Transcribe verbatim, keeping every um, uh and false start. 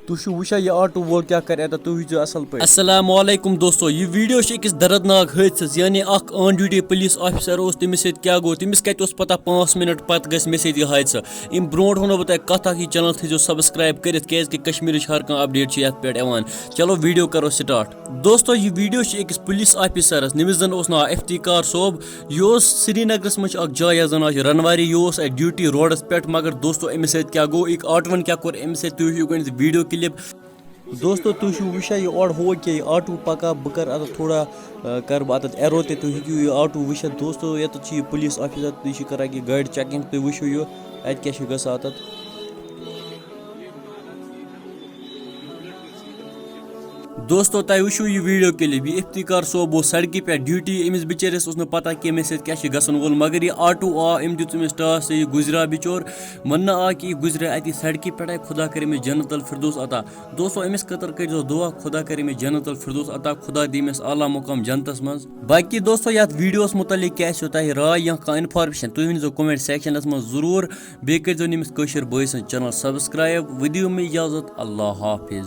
تُہۍ چھِو وٕچھان یہِ آٹو وول کیٛاہ کَرِ اَتٮ۪تھ، تُہۍ وٕچھزیو اَصٕل پٲٹھۍ۔ السلام علیکم دوستو، یہِ ویڈیو چھِ أکِس دردناک حٲدثَس، یعنی اکھ آن ڈیوٹی پولیس آفیسر اوس، تٔمِس سۭتۍ کیٛاہ گوٚو، تٔمِس کَتہِ اوس پتہ پانٛژھ منٹ پتہٕ گژھِ مےٚ سۭتۍ یہِ حٲدثہٕ۔ اَمہِ برونٛٹھ وَنو بہٕ تۄہہِ کَتھ اَکھ، یہِ چینل تھٲیزیو سبسکرائب کٔرِتھ، کیٛازِکہِ کشمیٖرٕچ ہر کانٛہہ اپڈیٹ چھِ یَتھ پٮ۪ٹھ یِوان۔ چلو ویڈیو کَرو سٹارٹ۔ دوستو، یہِ ویڈیو چھِ أکِس پولیس آفیسرَس، نٔمِس زَن اوس ناو افتخار صٲب۔ یہِ اوس سرینگرَس منٛز چھِ اَکھ جاے یَتھ زَن آز چھِ رنواری، یہِ اوس اَتہِ ڈیوٹی روڈَس پٮ۪ٹھ، مگر دوستو أمِس سۭتۍ کیٛاہ گوٚو، أکۍ آٹوَن کیٛاہ کوٚر أمِس سۭتۍ، تُہۍ وٕچھِو گۄڈٕنٮ۪تھ ویڈیو کلپ۔ دوستو، تُہۍ چھِو وٕچھان یہِ اورٕ ہُہ کیٛاہ یہِ آٹوٗ پَکان، بہٕ کَرٕ اَتھ تھوڑا، آ، کَرٕ بہٕ اَتھ ایرو تہِ، تُہۍ ہیٚکِو یہِ آٹوٗ وٕچھِتھ۔ دوستو، ییٚتٮ۪تھ چھِ یہِ پُلیٖس آفیسَر، یہِ چھِ کَران یہِ گاڑِ چیکِنٛگ، تُہۍ وٕچھِو یہِ اَتہِ کیٛاہ چھِ گژھان اَتٮ۪تھ۔ دوستو، تۄہہِ وٕچھِو یہِ ویڈیو کلپ، یہِ افتخار صٲب اوس سڑکہِ پٮ۪ٹھ ڈیوٹی، أمِس بِچٲرِس اوس نہٕ پَتہ کینٛہہ مےٚ سۭتۍ کیٛاہ چھِ گژھن وول، مگر یہِ آٹوٗ آو، أمۍ دیُت أمِس ٹاس تہٕ یہِ گُزریو بِچور۔ وننہٕ آو کہِ یہِ گُزریو اَتی سڑکہِ پٮ۪ٹھَے، خۄدا کٔرِنۍ أمِس جنت الفردوس عطا۔ دوستو، أمِس خٲطرٕ کٔرۍزیو دُعا، خۄدا کَرِ أمِس جنت الفردوس عطا، خۄدا دِیہِ أمِس اعلیٰ مقام جنتَس منٛز۔ باقی دوستو، یَتھ ویڈیوَس مُتعلِق کیٛاہ آسیو تۄہہِ راے یا کانٛہہ اِنفارمیشَن، تُہۍ ؤنۍزیو کمنٹ سیکشنَس منٛز ضروٗر۔ بیٚیہِ کٔرۍزیو أمِس کٲشِر بٲے سٕنٛز چینل سبسکرائب۔ وۄنۍ دِیِو مےٚ اجازت، اللہ حافظ۔